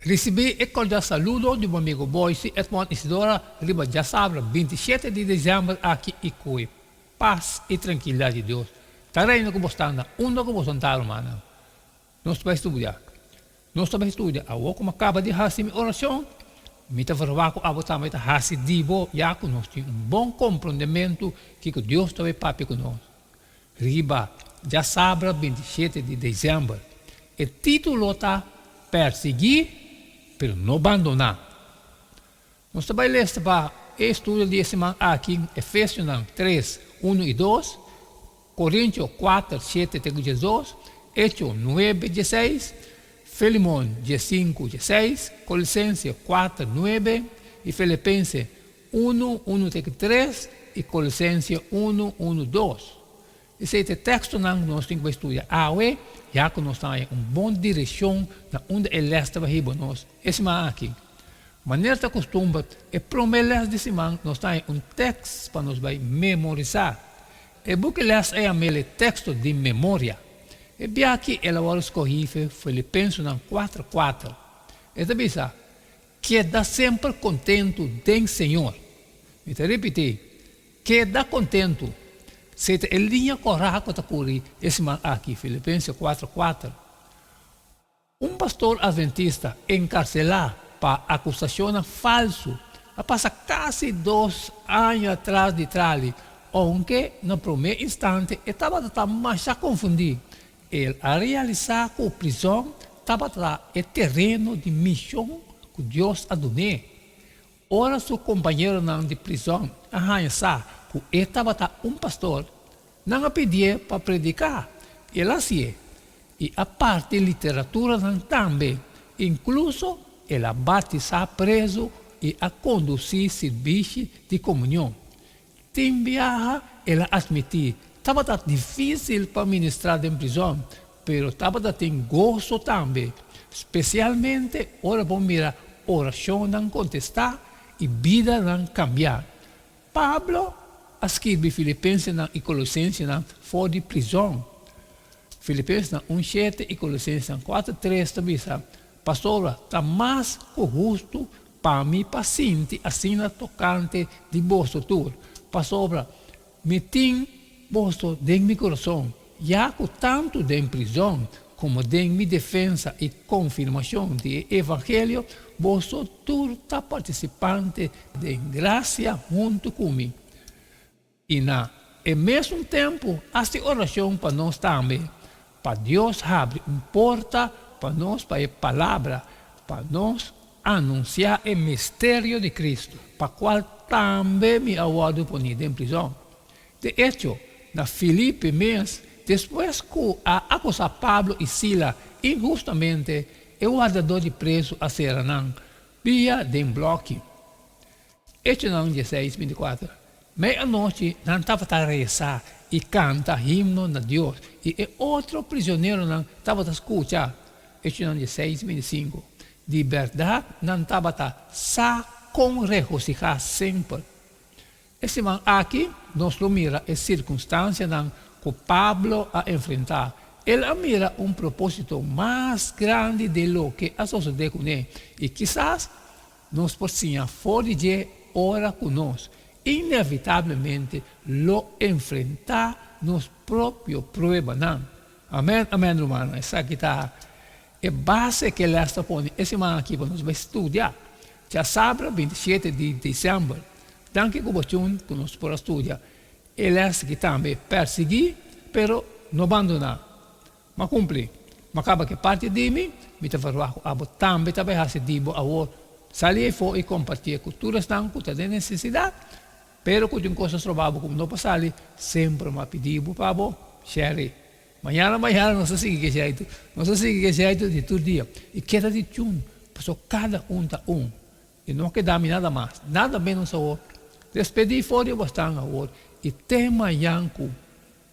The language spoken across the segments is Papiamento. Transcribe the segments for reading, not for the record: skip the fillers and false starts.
Risibí e kordial saludo di bo amigo Boyce Edmond Isidora riba djasabra 27 di desèmber aki i ku e pas i trankilidat di Dios ta reina ku bo sta na unda ku bo santá rumannan. Nos ta bai studia. Nos ta bai studia. Awor ku mi a kaba di hasi mi orashon, mi ta verwagt ku abo tambe ta hasi di bo ya ku nos tin un bon komprondementu kiko Dios ta bai papia ku nos. Riba djasabra 27 di desèmber. E título ta Persiguí, pero no bandoná. Nos ta bai lesa pa e estudio di e siman aki Efesionan 3, 1 i 2, Korintio 4, 7 te ku 12, Echo 9, 16, Filemon 15, 16, Kolosense 4, 9 i Filipense 1, 1 te ku 3 i Kolosense 1, 1, 2. Esei ta e tekstonan ku nos tin ku bai studia awe, ya ku nos ta haña un bon direkshon na unda e lès ta bai hiba nos e siman aki. Manera ta kustumber, e promé lès di siman nos ta haña un tèks pa nos bai memorisá. E buki lès a yam'el e teksto di memoria. E biaha el a wòrdu skohí fe Filipensunan 4, 4. E ta bisa, Keda semper kontentu den Señor. Mi ta ripití, Keda kontentu. Esei ta e liña kòrá ku ta kuri e siman aki, Filipense 4, 4. Un pastor adventista enkarselá pa akusashonnan falsu a pasa kasi 2 aña tras di trali, ounke na promé instante e tabata ta masha konfundí. El a realisá ku prizòn tabata e tereno di mishon ku Dios a dun'é. Ora su kompañeronan di prizòn a haña sa ku e tabata un pastor, nan a pidié pa prediká. El a hasié i a parti literaturanan tambe. Inkluso el a batisá prezu i a kondusí sirbishi di komunion. Tin biaha el a atmití, Tabata difísil pa ministrá den prizòn, pero tabata tin goso tambe, spesialmente ora bo mira orashonnan kontestá i bidanan kambiá. Pablo a skirbi Filipensenan i Kolosensenan for di prizòn. Filipensenan 1 7 i Kolosensenan 4 3 ta bisa, Pasobra ta mas ku hustu pa mi pa sinti asina tokante di boso tur, pasobra mi tin boso den mi kurason, ya ku tantu den prizòn komo den mi defensa i konfirmashon di e evangelio, boso tur ta partisipante den grasia huntu ku mi. I na e mesun tempu hasi orashon pa nos tambe, pa Dios habri un porta pa nos pa e palabra, pa nos anunsiá e misterio di Cristo, pa kual tambe mi a wòrdu poní den prizòn. De echo, na Filipi mes, despues ku a akusá Pablo i Sila inhustamente, e wardadó di prezu a sera nan pia den blòki. Echonan 16, 24. Mei anochi nan tabata resa i kanta himno na Dios, i e otro prisioneronan tabata skucha. Echonan 16, 25. Di bèrdat nan tabata sa kon regosihá semper. E siman aki nos lo mira e sirkunstansianan ku Pablo a enfrentá. El a mira un propósito mas grandi den loke a sosodé kuné, i kisas Nos por siña for di dje ora ku nos inevitablemente lo enfrentá nos propio pruebanan. Amèn, amèn, rumannan. Esaki ta e base ku e lès ta pone e siman aki pa nos bai studia. Djasabra 27 di desèmber. Danki ku bo tune ku nos por a studia e lès aki tambe. Persiguí, pero no bandoná. M'a kumpli. M'a kaba ku e parti di mi, mi ta verwagt ku abo tambe ta bai hasi di bo awor. Sali efo i kompartié ku tur esnan ku ta den nesesidat, pero ku tin kos ta stroba bo ku no por sali, semper m'a pidi bo pa bo share. Mañana mañana nos ta sigui ku e sheitu. Nos ta sigui ku e sheitu di tur dia. I keda di tune, pasobra kada un ta un. I no keda mi nada mas, nada ménos awor. Despedí for di bo stan awor i te mañan ku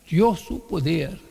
Dios su poder.